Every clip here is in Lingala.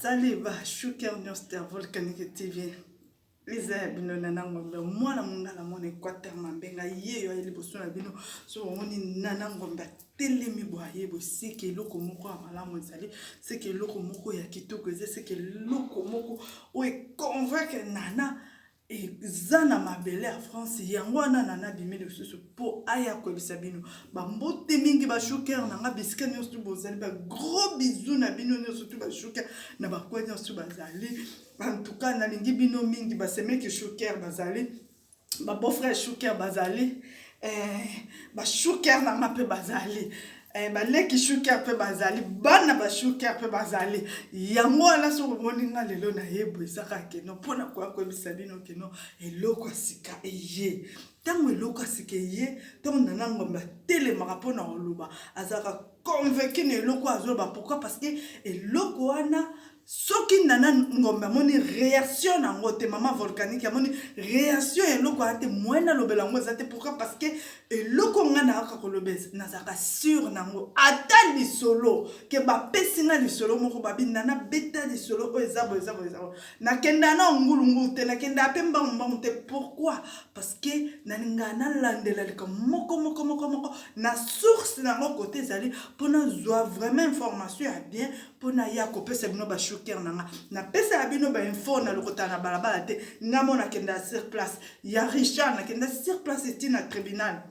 Salut ba chouker nyonso ya Volcanique TV. Eza ya bino Nana Ngombe, mwana mongala mwana Equateur Mambenga ye yo aye liboso na bino. So bomoni Nana Ngombe atelemi boye boye, seke eloko moko ya malamu ezali, seke eloko moko ya kitoko eza, seke eloko moko oyo econvaincre Nana eza na mabele ya France. Yango wana Nana abimi lisusu mpo aya koyebisa bino bambote mingi bashuker na nga bisika nyonso tu bozali, ba gros bisous na bino nyonso tu bashuker na bakwe nyonso tu bazali. En tout cas nalingi bino mingi, basemeki shuker bazali, ba beau frère shuker bazali, bashuker na nga mpe bazali, baleki shuker mpe bazali, bana bashuker mpe bazali. Yango wana soki omoni nga lelo nayebu ezaka keno mpona koya koyebisa bino keno eloko ya sika eye. Ntango eloko ya sika eye, ntango Nana Ngombe atelemaka mpona koloba, azalaka convaincu na eloko azoloba. Pourquoi? Parce que eloko wana soki Nana Ngombe amoni réaction nango te, mama volcanique amoni réaction ya eloko wana te, moyen nalobela yango eza te. Pourquoi? Parce que eloko nga nayaka koloba nazalaka sur nango. Ata lisolo ke bapesi nga lisolo moko, babi Nana beta lisolo oyo eza boye, eza boye, eza boye, nakenda na ngulungulu te, nakenda mpe mbangu mbangu te. Pourquoi? Parce que nalingaka nalandela likambo moko moko moko moko na source nango kote ezali, mpo nazwa vraiment information ya bien mpona ya kopesa bino bashuker na nga. Napesaka bino bainfo na lokota na balabala te. Nga mo nakenda sur place ya Richard, nakenda sur place eti na tribunal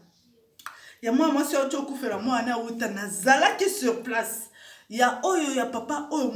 ya mwana mwasi auti okufela mwana awuta, nazalaki sur place ya oyo ya papa oyo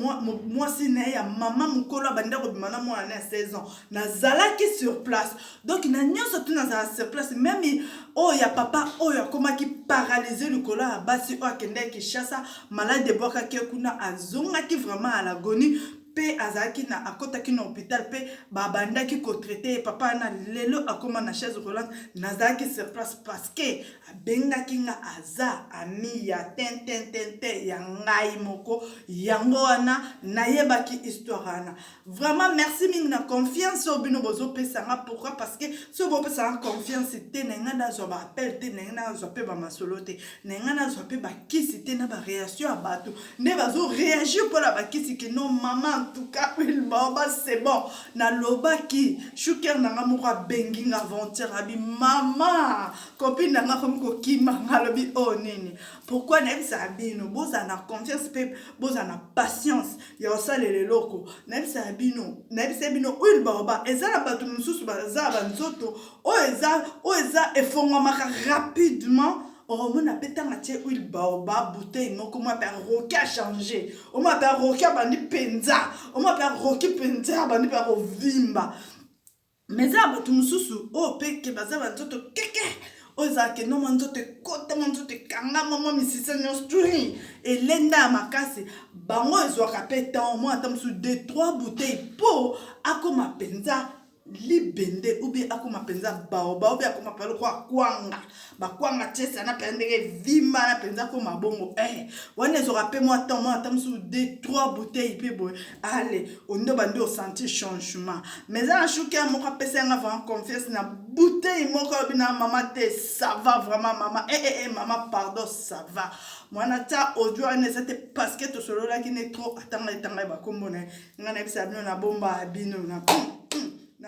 mwasi na ye ya mama mokolo abanda kobima na mwana na ya 16 ans, nazalaki sur place. Donc na nyonso tu nazala sur place, même oyo ya papa oyo akomaki paralyse likolo ya basi oyo akendaki Kinshasa, malade ebwakaki ye kuna, azongaki vraiment à l'agonie mpe azalaki na akɔtaki na hôpital mpe babandaki kotraiter ye. Papa wana lelo akóma na chaise roulante. Nazalaki sur place parce que abengaki nga, aza ami ya tententente ya ngai moko. Yango wana nayebaki histoire wana. Vraiment merci mingi na confiance oyo bino bozopesanga. Pourquoi? Parce que soki bopesanga confiance te, na ngai nazwa baappel te, na ngai nazwa mpe bamasolo te, na ngai nazwa mpe bakisi te, na baréaction ya bato nde bazoréagir mpona bakisi ke non mama, en tout cas huile baoba, c'est bon. Nalobaki shuker na nga moko abengi nga aventure, abi mama copine na nga akomi kokima nga, alobi oyo oh, nini. Pourquoi? Nayebisaka bino bozala na confiance mpe bozala na patience ya kosalela eloko. Nayebisaka bino, nayebisa bino huile baoba eza na bato mosusu baza banzoto oyo eza efongwamaka rapidement. Okomona mpe ntango atie huile baoba bouteille moko, mwa mpe aroki achange, omwa mpe aroki abandi mpenza, omwa mpe aroki mpenza abandi mpe akovimba. Mais eza na bato mosusu oyo mpe ke baza banzoto keke oyo ezalaka eno mwa nzoto ekota, mwa nzoto ekangama, mwa misisa nyonso turi elenda ya makasi. Bango ezwaka mpe temps mwa ata mosusu de trois bouteille mpo akoma mpenza libende, ou bien akoma mpenza baoba, ou bien akoma mpenza lokola kwanga, bakwanga tiesa na mpenza ndenge evimba na mpenza akoma bongo. Wana ezwaka mpe mwa temps mwa ata mosusu de trois bouteille mpe boye, ale onde bandi osentir changement. Mais eza na shuki ya moko apesa yanga vraiment confiance na bouteille moko, alobi na mama te, ça va vraiment mama, eh, eh, eh, mama pardon, ça va. Mwana tia audio wana eza te parce que tosololaki ne trop, atanga etanga ye bakombo na ye. Ngai nayebisa bino na bomba ya bino na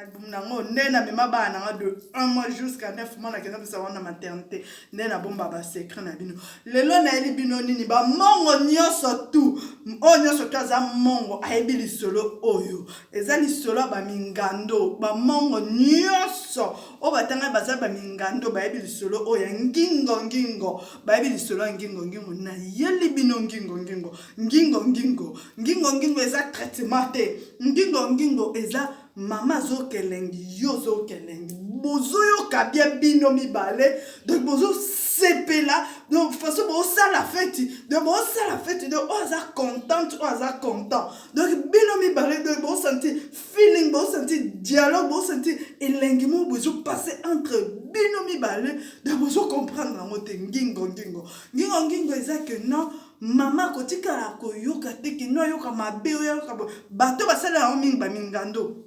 libumu nango nde namema bana nanga de 1 mois jusqu'à 9 mois, nakenda pesa wana maternité, nde nabomba basecret na bino. Lelo nayebi bino nini, bamongo nyonso tu oyo nyonso tu aza mongo ayebi lisolo oyo eza lisolo ya bamingando. Bamongo nyonso oyo batanga baza bamingando bayebi lisolo oyo ya ngingo ngingo, bayebi lisolo ya ngingo ngingo. Nayeli bino ngingo ngingo, ngingo ngingo. Ngingo ngingo eza traitement te. Ngingo ngingo eza mama azokelengi, yo ozokelengi, bozoyoka bien bino mibale, donc bozosepela, donc façon bozosala feti, donc bozosala feti, donc oyo aza contente, oyo aza content, donc bino mibale, donc bozosentir feeling, bozosentir dialogue, bozosentir elengi moko bozopasse entre bino mibale, donc bozocomprendre yango te. Ngingo ngingo, ngingo ngingo eza ke non mama kotikala koyoka te ke no ayoka mabe oyo ayoka. Bato basalela yango mingi bamingando,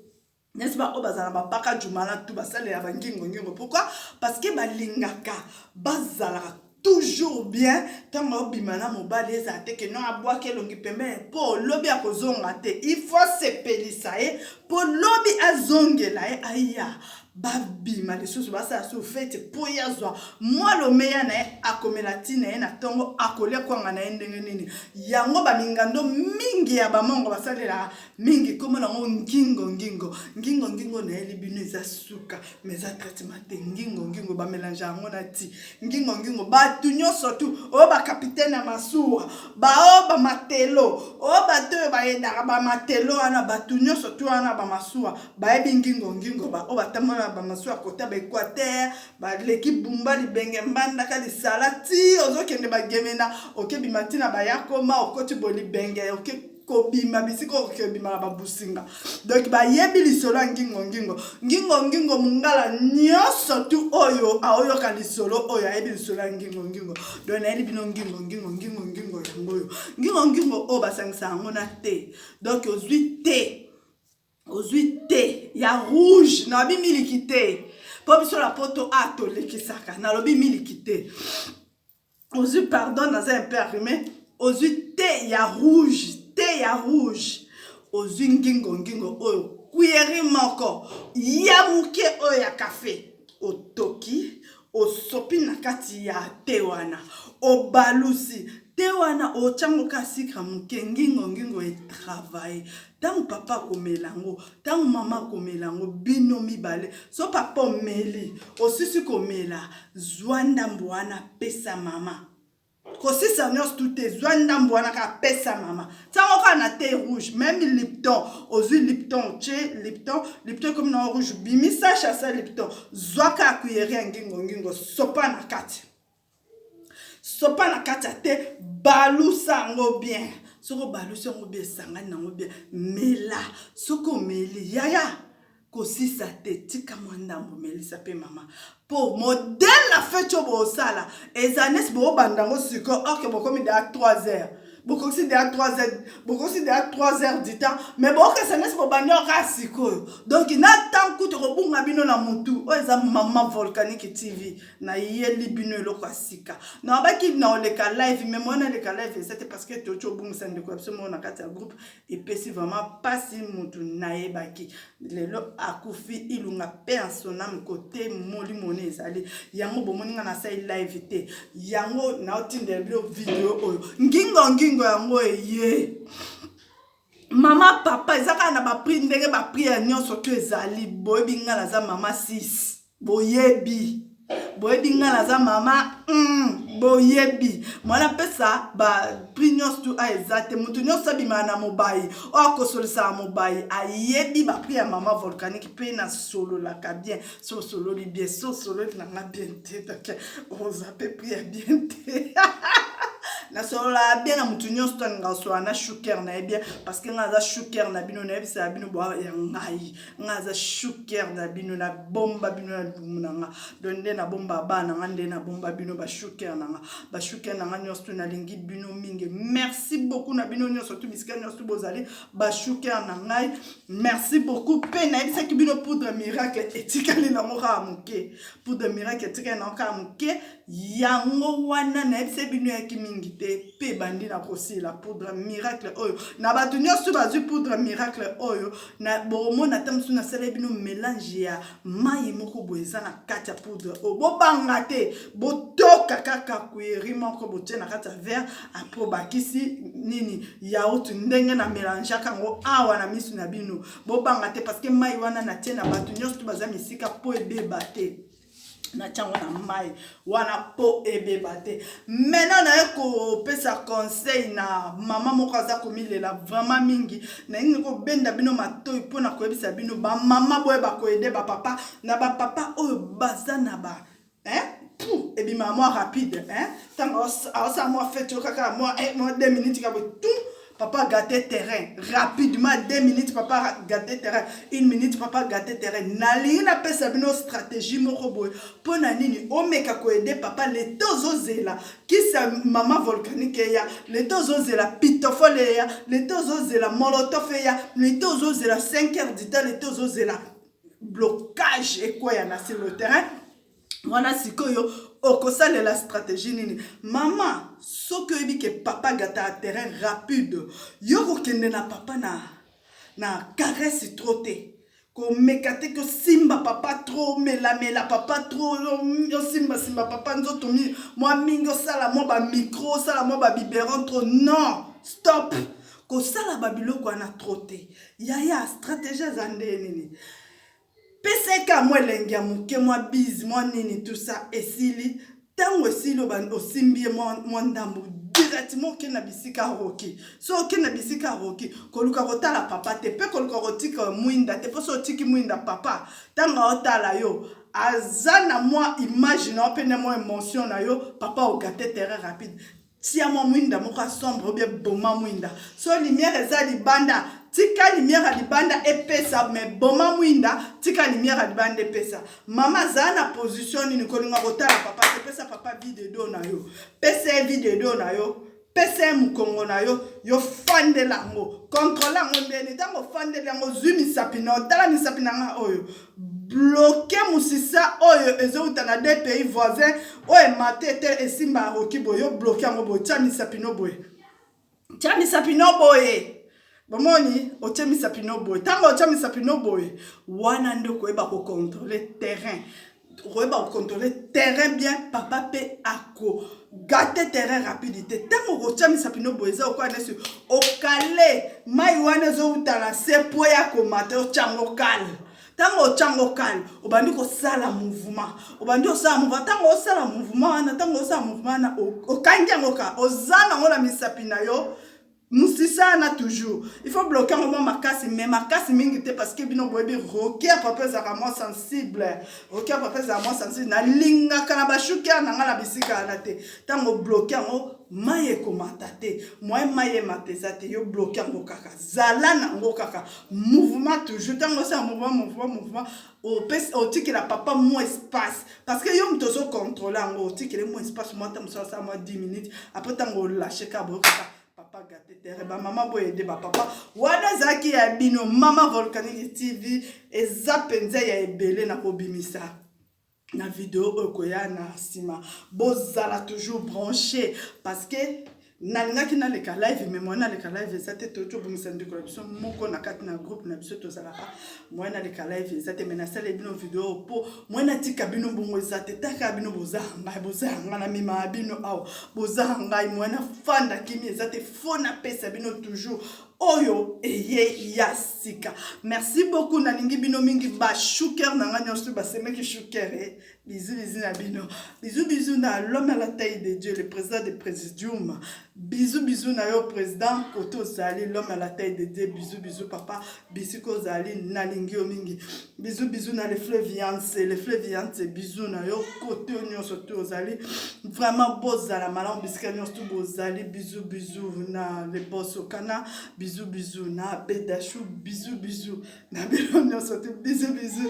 n'est-ce pas? Oyo bazala bapaka jumala tu basalela bangingo ngingo. Pourquoi? Parce que balingaka bazalaka. toujours bien ntango obima na mobali ezala te ke non abwaki elongi pembeni mpo lobi akozonga te. Il faut asepelisa ye mpo lobi azongela ye, aya babima lisusu, basala su fete mpo ye azwa mwa lomeya na ye, akomela ntina ye na ntongo, akolia kwanga na ye ndenge nini. Yango bamingando mingi ya bamongo basalelaka mingi nkombo nango ngingo ngingo. Ngingo ngingo nayeli bino eza suka, mais eza traitement te. Ngingo ngingo bamélange yango na ti ngingo ngingo. Bato nyonso tu oyo bacapitaine ya masuwa, baoyo bamatelo, oyo bato oyo bayedaka bamatelo wana, bato nyonso tu wana bamasuwa bayebi ngingo ngingo. Baoyo batambola na bamasuwa kota baéquateur, baleki Bumba, Libenge, Mbandaka, Lisala, ti ozokende Bagemena, okebima ntina Bayakoma, okoti boye Libenge, oke kobima bisika okoki obima na babusinga. Donc bayebi lisolo ya ngingo ngingo. Ngingo ngingo, mongala nyonso tu oyo aoyoka lisolo oyo ayebi lisolo ya ngingo ngingo. Donc nayebi bino ngingo ngingo. Ngingo ngingo yango oyo, ngingo ngingo oyo basangisa yango na te. Donc ozwi te, ozwi te ya rouge, nalobi miliki te mpo biso na poto a tolekisaka, nalobi miliki te. Ozwi, pardon, naza un peu enrhumé. Ozwi te ya rouge, te ya rouge, ozwi ngingo ngingo oyo, cuillère moko ya moke oyo ya kafe, otoki, osopi na kati ya te wana, obalusi te wana, otyango ka sucre moke. Ngingo ngingo etravaille. Ntango papa akomela yango, ntango mama akomela yango, bino mibale, so papa omeli, osisi komela, zwa ndambo wana, pesa mama. Kosisa nyonso tu te, zwa ndambo wana kaka, pesa mama. Ntango kaka na thé rouge, même Lipton, ozwi Lipton, tie Lipton, Lipton ekomi na rouge, bimisa chasa Lipton, zwa kaka cuillère ya ngingo ngingo, sopa na kati, sopa na kati ya te, balusa yango bien. Soki obalusi yango bien, esangani nango bien, mela. Soki omeli, yaya, kosisa te, tika mwa ndambo, melisa mpe mama, mpo modèle na feti oyo bosala eza nesi boobanda yango sikoyo, or que bokomi deya 3 heures, bokokisi deya 3 heures, bokokisi deya 3 heures du temps, mais bokokesa nesi bobandi yango kaka sikoyo. Donc na ntango kutu kobunga bino na motu oyo eza Mama Volcanique TV, nayeli bino eloko ya sika. Nabaki na oleka live, mais mwana aleka live eza te, parce que toki obungisa ndeko ya biso moko na kati ya groupe. Epesi vraiment mpasi, motu nayebaki lelo akufi. Ilunga mpe ansonam kote molimo ne ezali yango. Bomoni nga nasali live te, yango naotindela bino video oyo. Ngingo ngingo yango eye, mama papa, eza kaka na baprix ndenge baprix ya nyonso to ezali. Boyebi nga naza mama 6, boyebi, boyebi nga naza mama, boyebi mwana apesa baprix nyonso tu a eza te. Moto nyonso abimaka na mobai oyo akosolisaka mobai ayebi baprix ya Mama Volcanique, mpe nasololaka bien. So osololi bien, so osololi nanga bien te, donc oza mpe prix ya bien te. Nasololaka bien na motu nyonso to alinga kosola na shuker na ye bien, parce que nga aza shuker na bino. Nayebisaka bino boa ya ngai, nga aza shuker na bino, nabomba bino na libumu na nga. Donc nde nabomba bana na nga, nde nabomba bino bashuker na nga, bashuker na nga nyonso tu. Nalingi bino mingi, merci beaucoup na bino nyonso tu, bisika nyonso tu bozali, bashuker na ngai, merci beaucoup. Mpe nayebisaki bino poudre miracle etikali nango kaka moke, poudre miracle etikali nango kaka moke. Yango wana nayebisa bino yaki mingi te, mpe ebandi na kosila. Poudre miracle oyo, na bato nyonso bazwi poudre miracle oyo, na bomona ata mosusu nasala bino mélange ya mai moko boye eza na kati ya poudre oyo. Bobanga te, botoka kaka cuillère moko, botie na kati ya verre, après obakisi nini, yaourt, ndenge na mélangeaka yango awa na misu na bino. Bobanga te, parce que mai wana natie na bato nyonso to baza misika mpo ebeba te, natia yango na mai wana mpo ebeba te. Maintenant naye kopesa conseil na mama moko aza komilela vraiment mingi. Nalingi kobenda bino matoi mpona koyebisa bino bamama boyeba koaider bapapa na bapapa oyo baza na ba, hein? Ebimaka mwa rapide, hein? Ntango aosala mwa fete oyo kaka mwa 2 minutes kaka tout, papa gâté terrain rapidement. 2 minutes, papa gâté terrain. Une minute, papa gâté terrain. Nalingi napesa bino stratégie moko boye. Mpo na nini omeka koaider papa? Leta ozozela kisa Mama Volcanique eya, leta ozozela pitofole eya, leta ozozela molotov eya, leta ozozela 5 heures du temps, leta ozozela blocage ekweya na sur le terrain wana. Sikoyo Okosalela stratégie nini? Mama, soki oyebi ke papa gata terrain rapide, yo kokende na papa na caresse trop te. Komeka te kosimba papa trop, melamela papa trop, osimbasimba papa nzoto mwa mingi, osala mwa bamicro, osala mwa babiberon trop. Non, stop, kosala babiloko wana trop te. Yaya, stratégie eza nde nini? Peseka mwa elengi ya moke, mwa bise, mwa nini, tout ça. Esili, ntango esili, osimbi ye mwa ndambo, directement okende na bisika Rocky. So okende na bisika Rocky, koluka kotala papa te, mpe koluka kotika mwinda te, mpo so otiki mwinda, papa ntango aotala yo, aza na mwa image na yo mpe na mwa émotion na yo, papa ogâter terrain rapide. Tia mwa mwinda moko ya sombre ou bien boma mwinda. So lumière eza libanda, tika lumière ya libanda epesa, mais boma mwinda, tika lumière ya libanda epesa. Mama, azala na position nini? Kolinga kotala papa te. Pesa papa vue de dos na yo, pesa ye vue de dos na yo, pesa ye mokongo na yo. Yo fandela yango, contrôle yango ndeni. Ntango ofandeli yango, ozwi misapi na yo. Tala misapi na nga oyo, bloquer mosisa oyo ezowuta na deux pays voisin oyo emate ete esimba ya Rocky boye. Yo bloquer yango boye, tia misapi no boye, tia misapi no boye. Bomoni, otie misapi no boye. Ntango otia misapi no boye wana, nde okoyeba kocontrôler terrain, okoyeba kocontrôler terrain bien. Papa mpe akogâter terrain rapide te. Ntango okotia misapi no boye, eza okoya nesi okale mai wana ezowuta na se po ya komata. Otyango kale. Ntango otyango kale, obandi kosala mouvement, obandi kosala mouvement. Ntango osala mouvement wana, ntango osala mouvement wana, okangi yango ka oza nango na misapi na yo. Mosisa wana, toujours il faut bloquer yango mwa makasi, mais makasi mingi te, parce que bino boyebi, Rocky ya papa ezalaka mwa sensible. Rocky ya papa ezalaka mwa sensible. Nalingaka na bashuki na ngai na bisika wana te. Ntango bloquer yango, mai ekomata te, moyen mai emata eza te. Yo bloquer yango kaka, zala nango kaka mouvement toujours. Ntango osala mouvement, mouvement, mouvement, otikela papa mwa espace, parce que yo moto ozocontrôler yango. Otikele mwa espace, mwa ta mosu asala mwa 10 minutes. Après, ntango olâcher kaka boyo, kaka papa gâter terrain. Bamama, boyede bapapa wana. Ezalaki ya bino Mama Volcanique TV. Eza mpenza ya ebele na kobimisa na video oyo koya na nsima. Bozala toujours branché, parce que nalingaki naleka live, mais moyen naleka live eza te. Toki obongisa ndeko na biso moko na kati na groupe na biso tozalaka. Moyen naleka live eza te, mais nasala bino video mpo moyen natika bino bongo eza te. Taka bino boza ngai, boza ngai na mema ya bino awa, boza ngai. Moyen nafanda kimi eza te, faut napesa bino toujours oyo eye ya sika. Merci beaucoup, nalingi bino mingi. Bashuker na ngai nyonso, basemeki shuker, eh. Bisous, bisous na bino. Bisous, bisous na l'homme à la taille de Dieu, le président de présidium. Bisous, bisous na yo président koto ozali, l'homme à la taille de Dieu. Bisous, bisous papa, bisika ozali, nalingi yo mingi. Bisous, bisous na le fleuve Yance, le fleuve Yance. Bisous na yo kote nyonso to ozali. Vraiment, bozala malamu bisika nyonso to bozali. Bisous, bisous na le boss Okana. Bisous, bisous na Bedachou. Bisous, bisous na bino nyonso to. Bisous, bisous,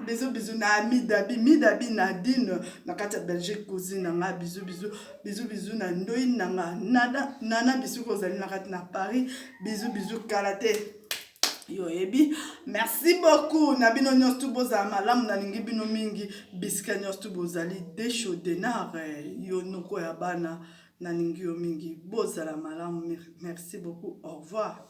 bisous, bisous na Amidabi, Midabi Nadine na kati ya Belgique, cousine na nga. Bisous, bisous, bisous, bisous na ndoi na nga Nana, Nana bisika ozali na kati na Paris. Bisous, bisous. Kala te, yo oyebi. Merci beaucoup na bino nyonso tu. Bozala malamu, nalingi bino mingi bisika nyonso tu bozali. Desho Denar, yo noko ya bana, nalingi yo mingi. Bozala malamu, merci beaucoup, au revoir.